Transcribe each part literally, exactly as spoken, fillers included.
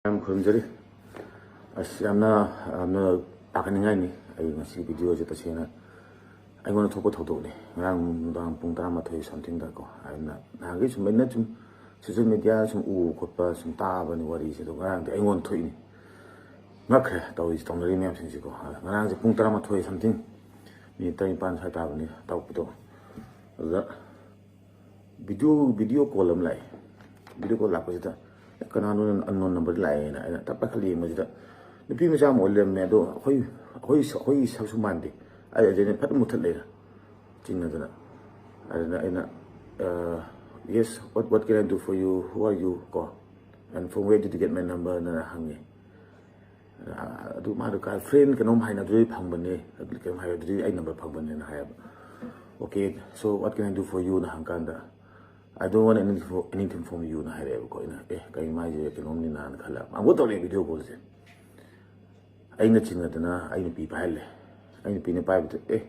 ꯌꯥꯝ ꯈꯨꯔꯨꯝꯖꯔꯤ꯫ ꯑꯁ, ꯌꯥꯝꯅ, ꯌꯥꯝꯅ ꯄꯥꯈꯠꯅꯤꯡꯉꯥꯏꯅꯤ꯫ ꯑꯩ ꯉꯁꯤ ꯚꯤꯗꯤꯑꯣꯁꯦ ꯇꯁꯦꯡꯅ ꯑꯩꯉꯣꯟꯗ ꯊꯣꯛꯄ ꯊꯧꯗꯣꯛꯅꯤ꯫ ꯉꯔꯥꯡ ꯅꯨꯡꯗꯥꯡ ꯄꯨꯡ ꯇꯔꯥꯃꯥꯊꯣꯏ ꯁꯝꯊꯤꯡꯗꯀꯣ, ꯑꯩꯅ ꯅꯍꯥꯟꯈꯩ ꯁꯨꯝ, ꯑꯩꯅ ꯁꯨꯝ ꯁꯣꯁꯦꯜ ꯃꯦꯗꯤꯌꯥꯗ ꯁꯨꯝ ꯎꯕ ꯈꯣꯠꯄ ꯁꯨꯝ ꯇꯥꯕꯅꯤ ꯋꯥꯔꯤꯁꯦ, ꯑꯗꯣ ꯉꯔꯥꯡꯗꯤ ꯑꯩꯉꯣꯟꯗ ꯊꯣꯛꯏꯅꯤ꯫ ꯉꯛꯈ꯭ꯔꯦ ꯇꯧꯔꯤꯁꯦ, ꯇꯧꯅꯔꯤ ꯃꯌꯥꯝꯁꯤꯡꯁꯤꯀꯣ꯫ ꯉꯔꯥꯡꯁꯦ ꯄꯨꯡ ꯇꯔꯥꯃꯥꯊꯣꯏ ꯁꯝꯊꯤꯡ, ꯃꯤꯅꯤꯠ ꯇꯔꯥꯅꯤꯄꯥꯟ ꯁ꯭ꯋꯥꯏ ꯇꯥꯕꯅꯤ ꯇꯧꯔꯛꯄꯗꯣ꯫ ꯑꯗꯨꯗ ꯚꯤꯗꯤꯑꯣ, ꯚꯤꯗꯤꯑꯣ ꯀꯣꯜ ꯑꯃ ꯂꯥꯛꯑꯦ꯫ ꯚꯤꯗꯤꯑꯣ ꯀꯣꯜ ꯂꯥꯛꯄꯁꯤꯗ, "ꯑꯦ, ꯀꯅꯥꯅꯣ, ꯑꯟꯅꯣꯟ ꯅꯝꯕꯔꯗ ꯂꯥꯛꯑꯦꯅ" ꯑꯩꯅ ꯇꯞ ꯄꯥꯏꯈꯠꯂ ꯌꯦꯡꯕꯁꯤꯗ, ꯅꯨꯄꯤ ꯃꯆꯥ ꯑꯃ ꯑꯣꯏ ꯂꯩꯔꯝꯃꯦ꯫ ꯑꯗꯣ ꯑꯩꯈꯣꯏ, ꯑꯩꯈꯣꯏ, ꯑꯩꯈꯣꯏꯒꯤ ꯁꯛꯁꯨ ꯃꯥꯟꯗꯦ꯫ ꯑꯩ ꯑꯗꯩꯅ ꯐꯠ ꯃꯨꯠꯊꯠ ꯂꯩꯔꯦ, ꯆꯤꯡꯅꯗꯅ꯫ ꯑꯗꯨꯅ ꯑꯩꯅ, "Yes, what, what can I do for you? Who are you?" ꯀꯣ, "And from where did you get my number?" ꯅ ꯍꯪꯉꯦ꯫ ꯑꯗꯨ ꯃꯥꯗꯣ ꯀꯥꯏ, ꯐ꯭ꯔꯦꯟ ꯀꯩꯅꯣꯝ ꯍꯥꯏꯅꯗꯣꯏ ꯐꯪꯕꯅꯦ, ꯑꯗꯨ ꯀꯩꯅꯣꯝ ꯍꯥꯏꯔꯗꯨꯗꯤ ꯑꯩ ꯅꯝꯕꯔ ꯐꯪꯕꯅꯦꯅ ꯍꯥꯏꯌꯦꯕ꯫ "Okay, so what can I do for you?" ꯅ ꯍꯪꯀꯥꯟꯗ, "I don't want anything for, anything from you" ꯅ ꯍꯥꯏꯔꯛꯑꯦꯕꯀꯣ꯫ ꯑꯩꯅ, "ꯑꯦ, ꯀꯩꯅꯣ ꯃꯥꯏꯁꯦ ꯀꯩꯅꯣꯝꯅꯤꯅ"ꯅ ꯈꯜꯂꯦ꯫ ꯑꯃꯨꯛꯀ ꯇꯧꯔꯛꯑꯦ ꯚꯤꯗꯤꯑꯣ ꯀꯣꯜꯁꯦ꯫ ꯑꯩꯅ ꯆꯤꯡꯅꯗꯅ ꯑꯩ ꯅꯨꯄꯤ ꯄꯥꯏꯍꯜꯂꯦ꯫ ꯑꯩ ꯅꯨꯄꯤꯅ ꯄꯥꯏꯕꯗ, ꯑꯦ,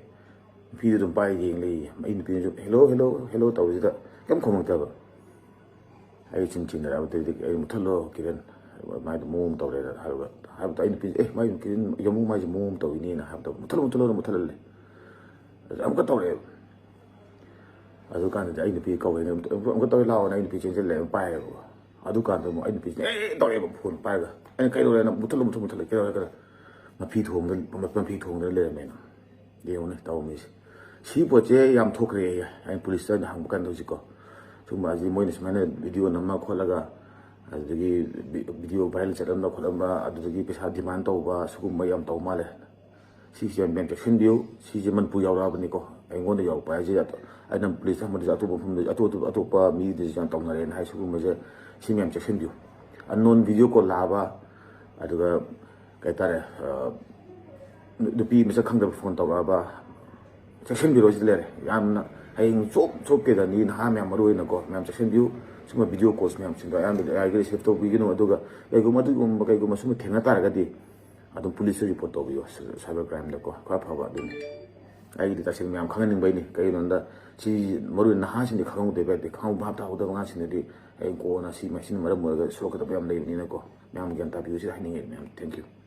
ꯅꯨꯄꯤꯗꯨ ꯑꯗꯨꯝ ꯄꯥꯏ ꯌꯦꯡ ꯂꯩꯌꯦ꯫ ꯑꯩ ꯅꯨꯄꯤꯅꯁꯨ "hello, hello, hello" ꯇꯧꯕꯁꯤꯗ ꯀꯩꯝ ꯈꯨꯝꯃꯛꯇꯕ꯫ ꯑꯩ ꯆꯤꯟ ꯆꯤꯡꯅꯔꯛꯑꯕꯗꯩꯗꯤ, "ꯑꯩ ꯃꯨꯠꯊꯠꯂꯣ ꯀꯤꯔꯟ, ꯃꯥꯏꯗꯣ ꯃꯑꯣꯡ ꯑꯃ ꯇꯧꯔꯦꯅ" ꯍꯥꯏꯕ, ꯍꯥꯏꯕꯗ ꯑꯩ ꯅꯨꯄꯤꯁꯦ, "ꯑꯦ, ꯃꯥꯏ ꯀꯤꯔꯟ ꯌꯥꯝꯕꯨꯡ ꯃꯥꯏꯁꯦ ꯃꯑꯣꯡ ꯑꯃ ꯇꯧꯋꯤꯅꯦꯅ" ꯍꯥꯏꯕꯗ, "ꯃꯨꯠꯊꯠꯂꯣ, ꯃꯨꯠꯊꯠꯂꯣ" ꯃꯨꯠꯊꯠꯍꯜꯂꯦ꯫ ꯑꯗꯨ ꯑꯃꯨꯛꯀ ꯇꯧꯔꯛꯑꯦꯕ꯫ ꯑꯗꯨꯀꯥꯟꯗꯗꯤ ꯑꯩ ꯅꯨꯄꯤ ꯀꯧꯋꯦꯅ, "ꯑꯃꯨꯛꯀ ꯇꯧꯔꯦ, ꯂꯥꯛꯑꯣꯅ" ꯑꯩ ꯅꯨꯄꯤ ꯆꯦꯟꯁꯤꯜꯂꯦ, ꯑꯃꯨꯛ ꯄꯥꯏꯔꯦꯕꯀꯣ꯫ ꯑꯗꯨꯀꯥꯟꯗ ꯑꯃꯨꯛ ꯑꯩ ꯅꯨꯄꯤꯁꯤꯅ "ꯑꯦ" ꯇꯧꯔꯛꯑꯦꯕ, ꯐꯣꯟ ꯄꯥꯏꯔꯒ꯫ ꯑꯩꯅ "ꯀꯩꯗꯧꯔꯦꯅ?" "ꯃꯨꯠꯊꯠꯂꯣ, ꯃꯨꯠꯊꯠꯂꯣ, ꯃꯨꯠꯊꯠꯂꯣ, ꯀꯩꯗꯧꯔꯦ, ꯀꯩꯗꯧꯔꯦ?" ꯃꯐꯤ ꯊꯣꯡꯗꯅ, ꯃꯐꯤ ꯊꯣꯡꯗꯅ ꯂꯩꯔꯝꯃꯦꯅ꯫ ꯌꯦꯡꯉꯨꯅꯦ ꯇꯧꯔꯝꯃꯤꯁꯦ꯫ ꯁꯤ ꯄꯣꯠꯁꯦ ꯌꯥꯝ ꯊꯣꯛꯈ꯭ꯔꯦ꯫ ꯑꯩꯅ ꯄꯨꯂꯤꯁꯇ ꯑꯩꯅ ꯍꯪꯕ ꯀꯥꯟꯗ ꯍꯧꯖꯤꯛꯀꯣ, ꯁꯨꯝꯕ ꯍꯥꯏꯁꯦ ꯃꯣꯏꯅ ꯁꯨꯃꯥꯏꯅ ꯚꯤꯗꯤꯑꯣ ꯅꯝꯃ ꯈꯣꯠꯂꯒ, ꯑꯗꯨꯗꯒꯤ ꯚꯤ-, ꯚꯤꯗꯤꯑꯣ ꯚꯥꯏꯔꯦꯜ ꯆꯠꯍꯟꯕ ꯈꯣꯠꯍꯟꯕ, ꯑꯗꯨꯗꯒꯤ ꯄꯩꯁꯥ ꯗꯤꯃꯥꯟ ꯇꯧꯕ, ꯁꯤꯒꯨꯝꯕ ꯌꯥꯝ ꯇꯧ ꯃꯥꯜꯂꯦ꯫ ꯁꯤꯁꯦ ꯃꯌꯥꯝ ꯆꯦꯛꯁꯤꯟꯕꯤꯌꯨ꯫ ꯁꯤꯁꯦ ꯃꯅꯤꯄꯨꯔ ꯌꯥꯎꯔꯛꯑꯕꯅꯤꯀꯣ꯫ ꯑꯩꯉꯣꯟꯗ ꯌꯥꯎꯔꯛꯄ ꯍꯥꯏꯁꯦ ꯑꯇꯣ-, ꯑꯩꯅ ꯄꯨꯂꯤꯁꯇ ꯍꯪꯕꯗꯁꯨ ꯑꯇꯣꯞꯄ ꯃꯐꯝꯗ, ꯑꯇꯣꯞ-, ꯑꯇꯣꯞꯄ ꯃꯤꯗꯁꯨ ꯌꯥꯝ ꯇꯧꯅꯔꯦꯅ ꯍꯥꯏ꯫ ꯁꯤꯒꯨꯝꯕꯁꯦ, ꯁꯤ ꯃꯌꯥꯝ ꯆꯦꯛꯁꯤꯟꯕꯤꯌꯨ꯫ ꯑꯟꯅꯣꯟ ꯚꯤꯗꯤꯑꯣ ꯀꯣꯜ ꯂꯥꯛꯑꯕ, ꯑꯗꯨꯒ ꯀꯩ ꯍꯥꯏꯇꯥꯔꯦ, ꯑ, ꯅꯨꯄꯤ ꯃꯁꯛ ꯈꯪꯗꯕ ꯐꯣꯟ ꯇꯧꯔꯛꯑꯕ, ꯆꯦꯛꯁꯤꯟꯕꯤꯔꯣ꯫ ꯁꯤꯗ ꯂꯩꯔꯦ꯫ ꯌꯥꯝꯅ ꯍꯌꯦꯡ ꯆꯣꯞ ꯆꯣꯞꯀꯦꯗ ꯅꯤ ꯅꯍꯥ ꯃꯌꯥꯝ ꯃꯔꯨ ꯑꯣꯏꯅꯀꯣ, ꯃꯌꯥꯝ ꯆꯦꯛꯁꯤꯟꯕꯤꯌꯨ꯫ ꯁꯤꯒꯨꯝꯕ ꯚꯤꯗꯤꯑꯣ ꯀꯣꯜꯁ ꯃꯌꯥꯝꯁꯤꯡꯗꯣ ꯑꯌꯥꯝꯕ ꯑꯦ ꯑꯥꯏꯒꯤ ꯔꯤꯁꯤꯞ ꯇꯧꯕꯤꯒꯅꯨ꯫ ꯑꯗꯨꯒ ꯀꯩꯒꯨꯝꯕ ꯑꯗꯨꯒꯨꯝꯕ ꯀꯩꯒꯨꯝꯕ ꯁꯨꯝꯕ ꯊꯦꯡꯅ ꯇꯥꯔꯒꯗꯤ ꯑꯗꯨꯝ ꯄꯨꯂꯤꯁꯇ ꯔꯤꯄꯣꯔꯠ ꯇꯧꯕꯤꯌꯣ, ꯁꯥꯏꯕꯔ ꯀ꯭ꯔꯥꯏꯝꯗꯀꯣ, ꯈ꯭ꯋꯥꯏ ꯐꯕ ꯑꯗꯨꯅꯤ꯫ ꯑꯩꯒꯤꯗꯤ ꯇꯁꯦꯡꯅ ꯃꯌꯥꯝ ꯈꯪꯍꯟꯅꯤꯡꯕꯩꯅꯤ꯫ ꯀꯩꯒꯤꯅꯣꯗ ꯁꯤ ꯃꯔꯨ ꯑꯣꯏꯅ ꯅꯍꯥꯁꯤꯡꯗꯤ ꯈꯪꯍꯧꯗꯕ ꯌꯥꯗꯦ꯫ ꯈꯪꯍꯧ ꯚꯥꯞ ꯇꯥꯍꯧꯗꯕ ꯑꯉꯥꯡꯁꯤꯡꯗꯗꯤ ꯍꯌꯦꯡ ꯀꯣꯟꯅ ꯁꯤ ꯃꯁꯤꯅ ꯃꯔꯝ ꯑꯣꯏꯔꯒ ꯁꯣꯛꯀꯗꯕ ꯌꯥꯝ ꯂꯩꯕꯅꯤꯅꯀꯣ, ꯃꯌꯥꯝ ꯒ꯭ꯌꯥꯟ ꯇꯥꯕꯤꯌꯨ ꯁꯤꯗ ꯍꯥꯏꯅꯤꯡꯉꯦ ꯃꯌꯥꯝ꯫ Thank you꯫